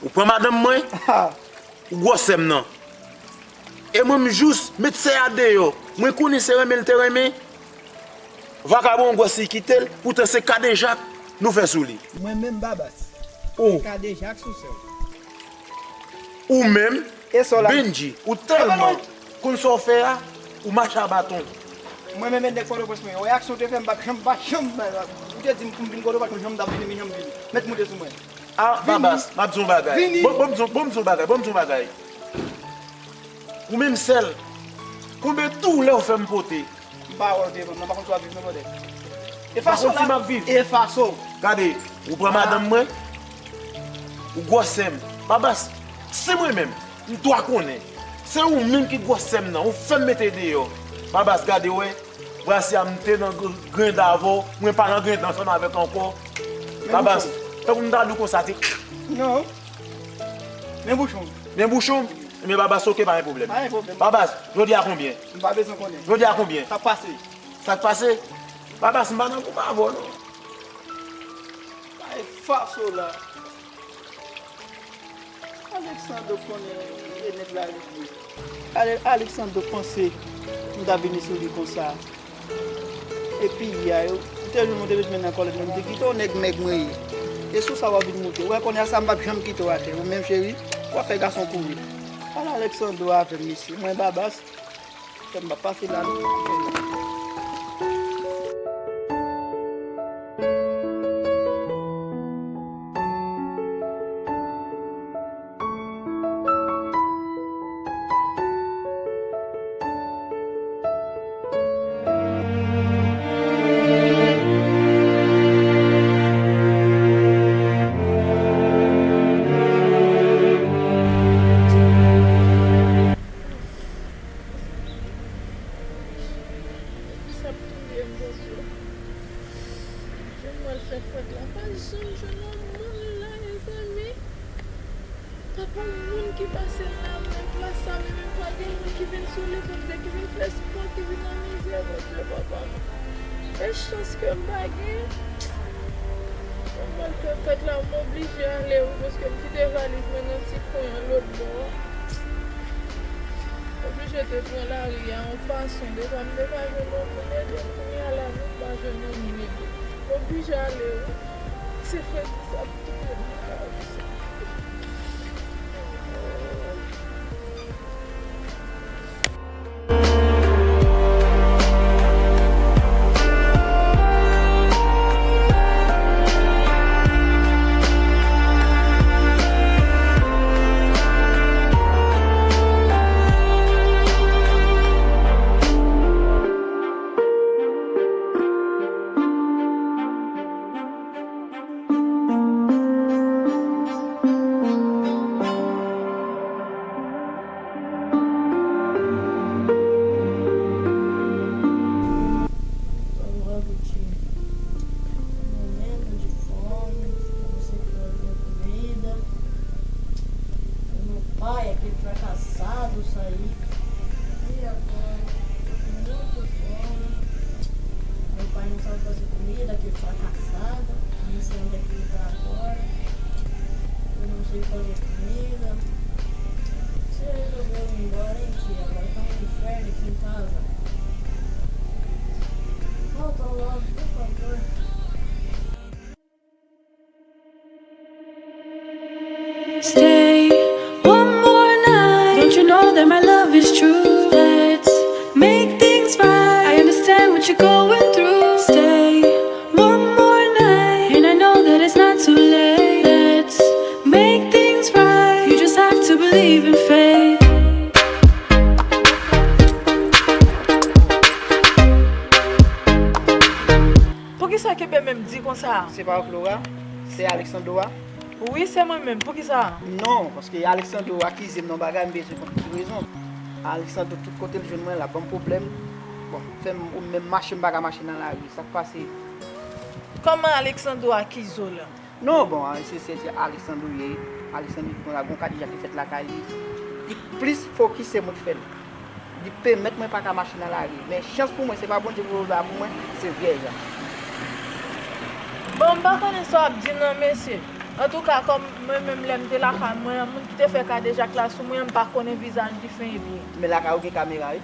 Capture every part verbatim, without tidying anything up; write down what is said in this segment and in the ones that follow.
Ou pran madanm mwen, ou gwòsè m nan. E mwen m jis met sè a deyò. Mwen konnen se renmen l te renmen. Vakabon gwòs li kite l, poutan se kadejak nou fè sou li. Mwen menm Babas. Oh. Kadejak sou sè w. Ou menm, Bendji, ou tèlman konn sa w fè a, ou mache a baton. Mwen menm nèg Pòtoprens mwen, wè aksyon w te fè m pa t janm, pa t janm, ou te di m pou m vin Pòtoprens, mwen janm t ap vini, m janm vini. Mèt moute sou mwen. Ah, Babas, m ap di w yon bagay. Bon, bon, m di w, bon, m di w yon bagay, bon, m di w yon bagay. Ou menm sèl, konbyen doulè w fè m pote? M pa wè w devan m nan, m pa konn si w ap viv non, brother. Efaso la. M ap viv. Efaso. Gade, ou pran madanm mwen, ou gwòsè m. Babas, si mwen menm, m dwa konnen. Se ou menm ki gwòsè m nan, ou fè m mete deyò. Babas, gade, wè, brasya m te nan gr-, grenn avè w, mwen pa nan grenn ansanm avèk ankò. Babas, tankou m ta di w konsa, se. Non. Men bouchon. Men bouchon. Men Babas, oke, pa gen pwoblèm. Pa gen pwoblèm. Babas, jodi a konbyen? M pa bezwen konnen. Jodi a konbyen? Sa k pase? Sa k pase? Babas, m pa nan goup avè w, non. Bay faso la. Alexandro konnen e nèg la li ye. Ale-, Alexandro panse m ta vini sou li konsa. Epi, ya, yo, ou te jwenn, ou te bezwen nan kòlèt mwen, m te kite w, nèg mèg mwen ye. E sou sa w ap vin moute. Wè, kounye a sa, m p ap janm kite w atè. Ou menm, cheri, w ap fè gason kouri. Pale Alexandro avè m, mesye. Mwen, Babas, fè m pa pase la, non. Sa ap touye m, Bondye. Jan m al fè fèt la, pa janm jwenn yon moun la, mezanmi. Pa gen moun ki pase nan men plas sa, men menm pa gen moun ki vin sou li, konn se ki vin fè spò, ki vin anmize, Bondye, papa m. E chans ke m pa gen. Mwen pral fè fèt la, m oblije ale, wi, paske m kite valiz mwen nan ti kwen an lòt bò a. Oblije te pran lari a yon fason, deja m te pa jwenn yon moun ede m, kounye a la menm m pa jwenn yon moun ede m. M oblije ale, wi. Se fredi sa ap touye m nan lari sa. Vamos repetir. Momento de fome, vamos ser fazendo comida. O meu pai, aquele fracassado, saí. E agora, eu tô com muita fome. Meu pai não sabe fazer comida, aquele fracassado. Não sei onde é que ele tá agora. Eu não sei fazer comida. Você resolveu ir embora, hein, tia? Agora tá um inferno aqui em casa. Volta logo, por favor. Stay one more night. Don't you know that my love is true? Let's make things right. I understand what you're going through. Stay one more night, and I know that it's not too late. Let's make things right. You just have to believe in fate. Poukisa Kebe menm di konsa? Se pa w k Laura? Se Alexandro a? Wi, se mwen menm. Poukisa? Non, paske Alexandro akize m nan bagay, m bezwen konn ki rezon. Alexandro, tout kote l jwenn mwen, l ap ban m pwoblèm. Bon, fè m, ou menm mache, m pa ka mache nan lari. Sa k pase? Kòman Alexandro akize w la? Non, bon, se, se, se Alexandro ye. Alexandro di konsa, gon kadejak ki fèt lakay li. Li plis fokis se mwen k fè l. Li pèmèt mwen pa ka mache nan lari. Men chans pou mwen, se pa Bondye ki voye la pou mwen, se vyèj la. Bon, m pa konnen sa w ap di m nan, mesye. Antouka, kòm mwen menm lè m te lakay mwen, moun ki te fè kadejak la sou mwen an, m pa konnen vizaj li fen ebyen. Men lakay ou gen kamera, wi.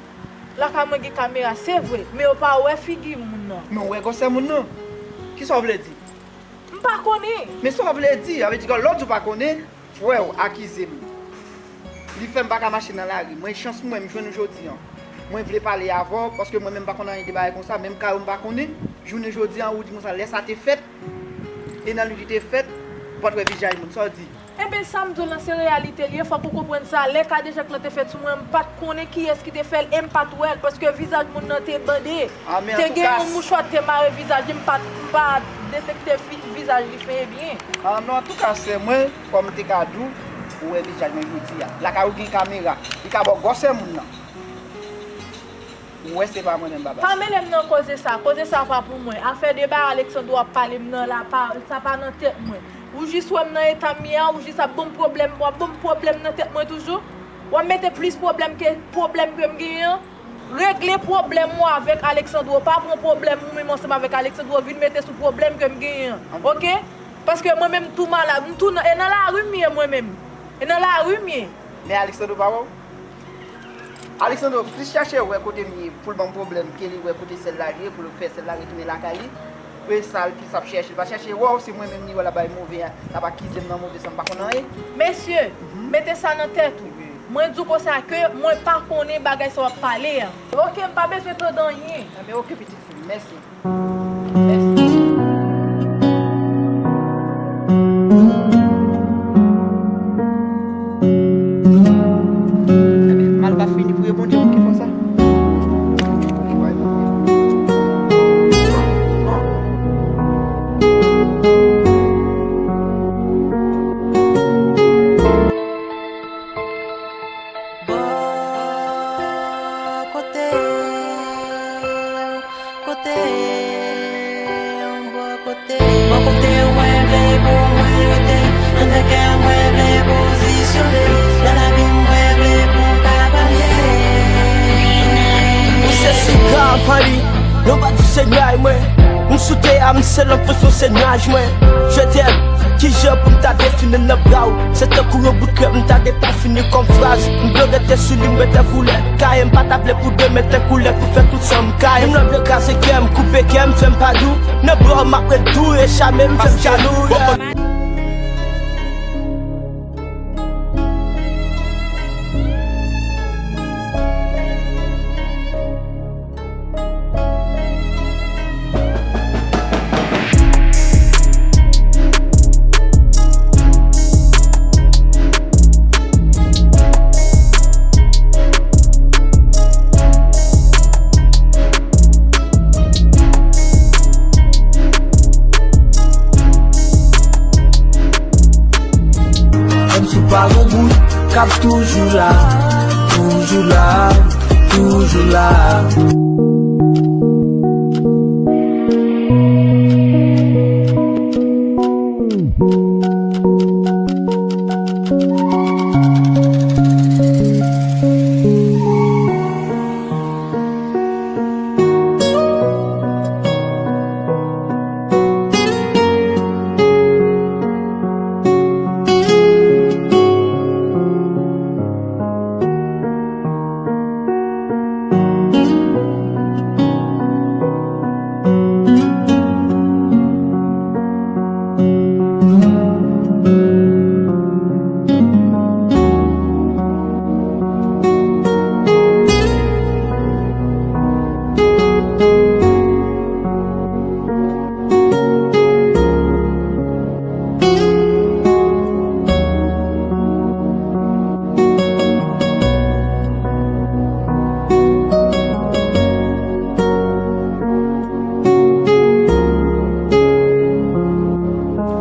Lakay mwen gen kamera, se vre, men yo pa wè figi moun nan. Men w wè gwosè moun nan? Kisa w vle di? M pa konnen. Men sa w vle di, sa vle di ke lè w di w pa konnen, frè w akize m. Li fè m pa ka mache nan lari. Mwen, chans mwen, m jwenn ou jodi an. Mwen vle pale avè w, paske mwen menm m pa konn anyen de bagay konsa, menm kay ou m pa konnen. Jounen jodi an, ou di konsa, lè sa te fèt, e nan li li te fèt, ou pa t wè vizaj moun. Sa w di? Enben, sa m di w lan, se reyalite li ye, fòk ou konprann sa. Lè kadejak lan te fèt sou mwen, m pa t konnen kiyès ki te fè l, e m pa t wè l, paske vizaj moun nan te bande. Ah, men te gen yon mouchwa te mare vizaj li, m pa, m pa detekte fi-, vizaj li fen ebyen. Ah, non, antouka, sè mwen, kòm m te ka di w, ou wè vizaj mwen jodi a. Lakay ou gen kamera, li ka ba w gwosè moun nan. Ou wè se pa mwen menm, baba. Pa mele m nan koze sa, koze sa pa pou mwen. Afè deba Alexandro ap pale m nan la, pa, sa pa nan tèt mwen. Ou jis wè m nan eta m ye a, ou jis ap ban m pwoblèm, w ap ban m pwoblèm nan tèt mwen toujou. W ap mete plis pwoblèm ke pwoblèm ke m genyen an. Regle pwoblèm ou avèk Alexandro, pa pran pwoblèm ou menm ansanm avèk Alexandro, vin mete sou pwoblèm ke m genyen an, oke? Paske mwen menm tou malad, m tou nan, e nan lari m ye mwen menm. E nan lari m ye. Men Alexandro pa wè w? Alexandro plis chache wè kote m ye pou l ban m pwoblèm ke li wè kote sè l la ye, pou l fè sè l la retounen lakay li. Pou e sa l plis ap chèche. L pa chèche wè w, se mwen menm li wè l ap bay move a, l ap akize m nan move san m pa konn anyen. Mesye, mete sa nan tèt ou. Mwen di w konsa ke mwen pa konnen bagay sa w ap pale a. Oke, m pa bezwen tande anyen. Enben, oke, pitit fi m, mèsi. Mèsi. Enben, mal pa fini pou yo, Bondye, moun ki fè sa. Bò kote w, kote w, bò kote w. Bò kote w mwen vle pou mwen rete. Anndan kè mwen vle pozisyone. Nan lavi mwen vle pou w ka pale. Ou se siga m pale. Nobody se nway mwen. M sou tè a, m se lanfans, ou se nwaj mwen. Je t'aime, kijan pou m ta defini nan bra w? Se tankou yon bout krèm, m ta depafini kòm fraz. M vle rete sou li, m rete koulè. Kaye m pa ta vle pou demen te koulè, pou fè tout sa m kaye. M love yo kraze kè m, koupe kè m, fè m pa dou. Nan bra w m ap ret dou, e chame m fè m jalou, yeah. Menm si w pa gon bout, k ap toujou la, toujou la, toujou la.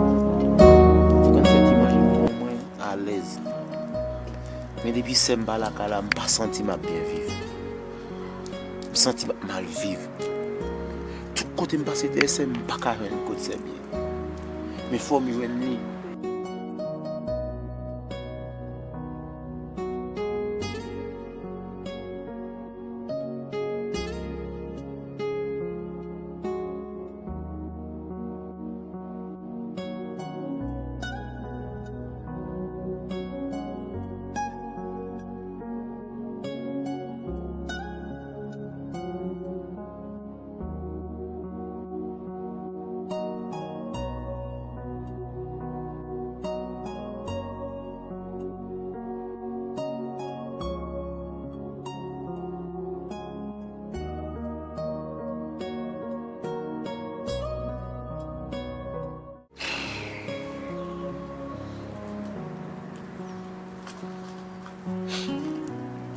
Ou konn fè ti manje pou mwen, alèz. Men depi sè m pa lakay la, m pa santi m ap byen viv. M santi m ap mal viv. Tout kote m pase dèyè sè m, m pa ka jwenn kot sè m ye. Men fò m jwenn li.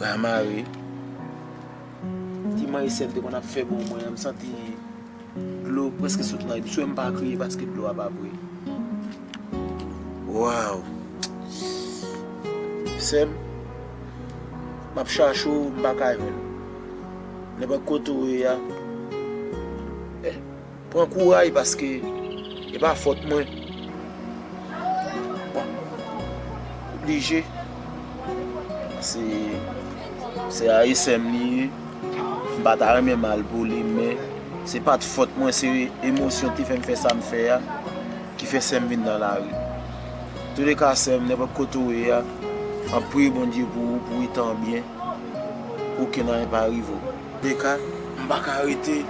A mare. Ti manyen sè m te konn ap fè bon mwen an, m santi dlo prèske sot nan je m. Swe m pa kriye paske dlo a pa pre. Waw! Sè m, m ap chache w, m pa ka jwenn ou. Nenpòt kote w ye a, eh, pran kouraj paske e pa fòt mwen. Bon, oblije. Se, se a sè m li ye. M pa ta renmen mal pou li, men se pa t fòt mwen, se emosyon te fè m fè sa m fè a, ki fè sè m vin nan lari. Touleka, sè m, nenpòt kote w ye a, m ap priye Bondye pou ou, pou w rete an byen, pou okenn anyen pa rive w. Touleka, m pa ka rete.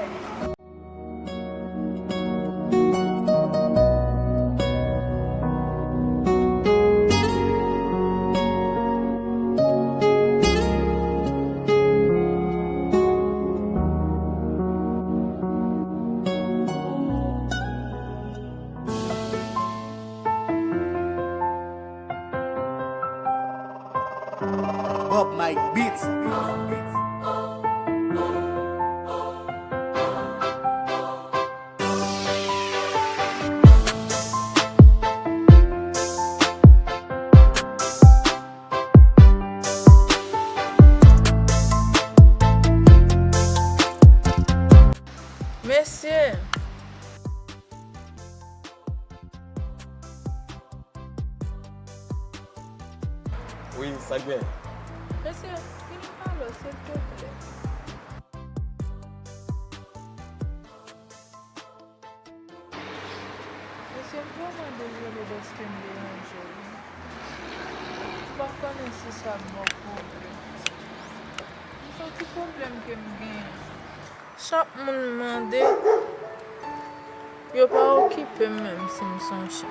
Bob Mike Beats. Mesye! Wi, sa k gen? Mesye, vini pale, silteplè. Mesye, m vrèman dezole dèske m deranje w. M pa konnen si sa ap ba w pwoblèm. M santi pwoblèm ke m genyen. Chak moun m mande, yo pa okipe m menm si m sonje.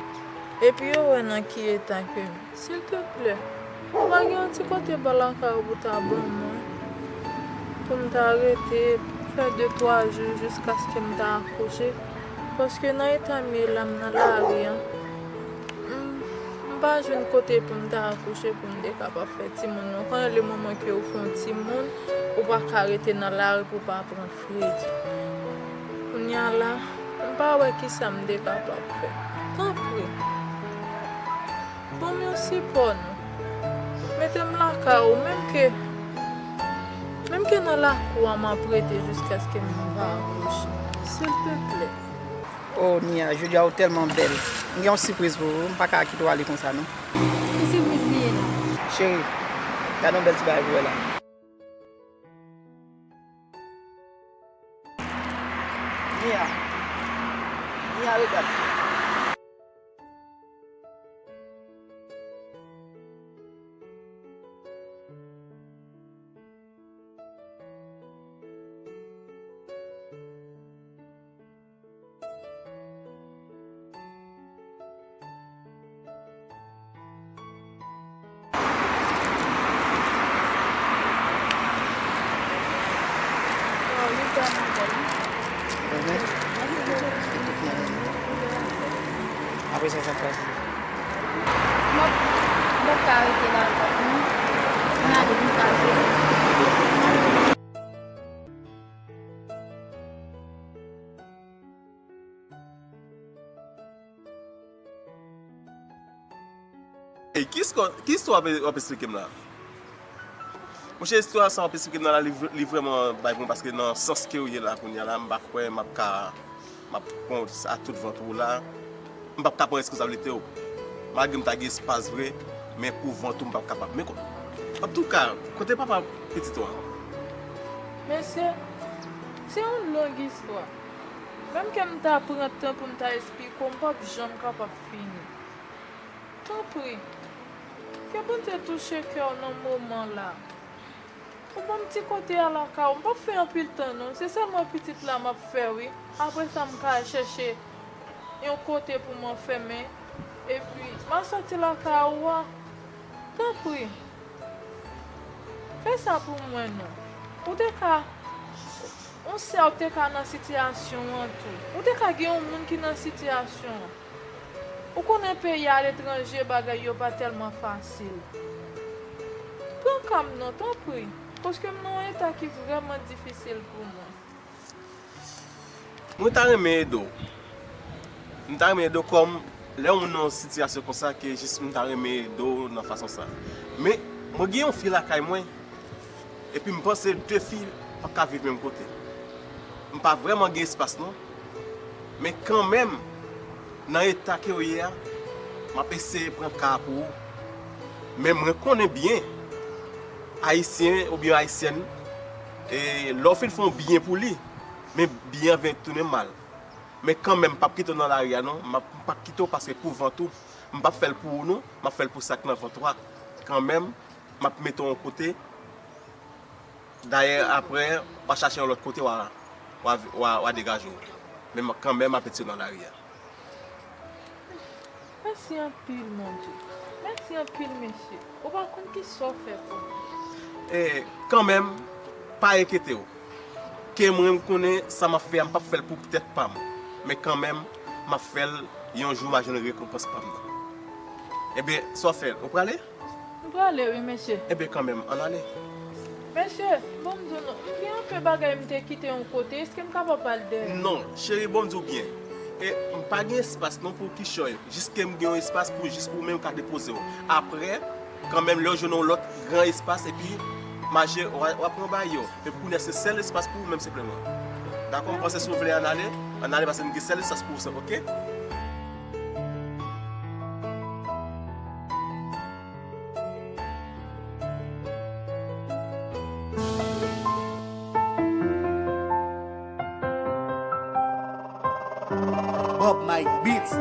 Epi yo wè nan ki eta ke m. Silteplè, ou pa gen yon ti kote bò lakay ou pou ta ban mwen? Pou m ta rete, fè de twa jou jiskaske m ta akouche. Paske nan eta m ye la, m nan lari a. M, m pa jwenn kote pou m ta akouche, pou m te kapab fè timoun yo. Konnen le moman ke ou fè yon timoun, ou pa ka rete nan lari pou w pa pran fredi. Kounye a la, m pa wè kisa m te kapab fè. Tanpri, ban m yon sipò non. Mete m lakay ou, menm ke, menm ke nan lakou a m ap rete jiskaske m va akouche. Silteplè. Oh, Nia, jodi a ou tèlman bèl. M gen yon sipriz pou ou, m pa ka kite w ale konsa non. Ki sipriz li ye la? Cheri, gade yon bèl ti bagay pou wè la. Nia. Nia, regarde. Apre sa, sa k pase? M p ap ka rete la avèk nou. Ann ale, nou ka jwe. Ey, ki istwa, ki istwa w ap, w ap esplike m la? Monchè, istwa sa w ap esplike m nan la, li, vre- li vrèman bay pou mwen, paske nan sans ke w ye la kounye a la, m pa kwè m ap ka, m ap pran w a tout vant ou la. M p ap ka pran responsablite w. Malgre m ta gen espas vre, men pou vant ou m p ap kapab. Men ko- antouka, kote papa pitit ou an? Mesye, se yon long istwa. Menm ke m ta pran tan pou m ta esplike w, m p ap janm kapab fini. Tanpri, ke Bondye touche kè w nan moman la. Ou ban m ti kote a lakay ou, m p ap fè anpil tan non, se sèlman pitit la m ap fè wi. Apre sa m ka al chèche yon kote pou m anfèmen, epi m a soti lakay ou a. Tanpri, fè sa pou mwen non. Ou te ka, yon sè ou te ka nan sitiyasyon an tou. Ou te ka gen yon moun ki nan sitiyasyon an. Ou konnen peyi aletranje bagay yo pa tèlman fasil. Pran ka m non, tanpri, paske m nan yon eta ki vrèman difisil pou mwen. Mwen ta renmen ede w. M ta renmen ede w kòm lè w nan yon sitiyasyon konsa ke jis m ta renmen ede w nan fason sa. Men, mwen gen yon fi lakay mwen, epi m panse de fi p ap ka viv menm kote. M pa vrèman gen espas non. Men kanmenm, nan eta ke w ye a, m ap eseye pran ka a pou ou. Men mwen konnen byen, Ayisyen oubyen Ayisyèn, e, lè w fin fè yon byen pou li, men byen an vin tounen mal. Men kanmenm, m p ap kite w nan lari a non, m ap, m p ap kite w paske pou vant ou, m p ap fè l pou ou non, m ap fè l pou sa k nan vant ou a. Kanmenm, m ap mete w yon kote, dayè, apre, w a chache yon lòt kote, w a, w a, w a, w a degaje w. Men m, kanmenm, m ap mete w nan lari a. Mèsi anpil, Bondye. Mèsi anpil, mesye. Ou pa konn ki sa w fè pou mwen. E, kanmenm, pa enkyete w. Ke mwen, m konnen sa m ap fè a, m p ap fè l pou tèt pa m. Men kanmenm, m ap fè l, yon jou m a jwenn rekonpans pa m nan. Ebyen, sa w fè, ou prale? M prale, wi, mesye. Ebyen, kanmenm, ann ale. Mesye, bon, m di w non, m gen anpe bagay m te kite yon kote, èske m kapab al dèyè? Non, cheri, bon, m di w byen. E m pa gen espas non pou kichòy, jis ke m gen yon espas pou, jis pou ou menm ka depoze w. Apre, kanmenm, lè w jwenn yon lòt gran espas, epi mache, w a, w a pran bagay yo. Men pou kounye a, se sèl espas pou ou menm senpleman. Dakò, m panse si w vle ann ale, ann ale, paske m gen sèl espas pou ou, oke? Bob Mike Beats.